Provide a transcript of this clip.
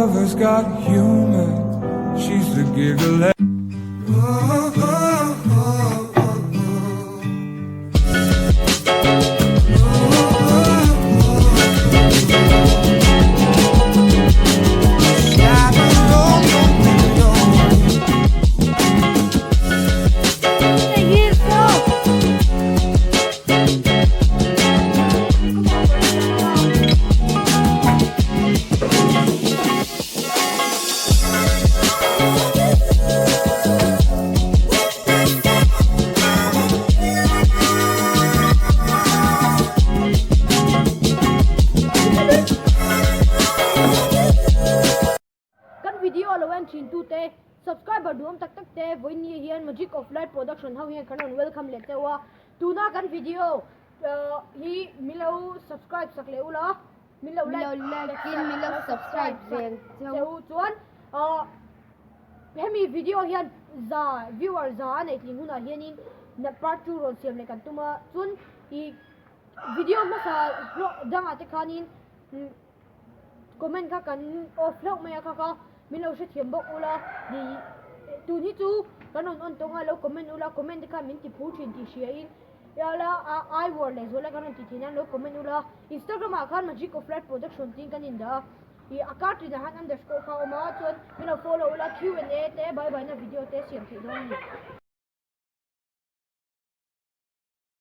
lover's got humor. She's the giggle. Kan video lo en thin tute subscriber duhawm tak tak te vawiin hian Magic of Light Production ho hian kan rawn welcome leh teuh a, tuna kan video hi min lo subscribe sak leh ula, min lo like in min lo subscribe zel cheu chuan hemi video hian za viewer za a neih tling hunah hianin part 2 rawn siam leh kan tum a, chuan ih video hmasa hlawh dangah te khanin Comment kha kan off hlauh mai a kha kha min lo hrethiam bawk ula ni tun hi chu kan rawn on tawng a lo comment ula comment te khan min ti phur thin tih hria in ela a I word leh zuala kan rawn ti thin a lo comment ula Instagram ah khan magic of light production tiin kan indah a ih a kar tinah khan underscore kha a awm a chuan min lo follow ula Q and A te bye bye na video te siam theih dawn a ni.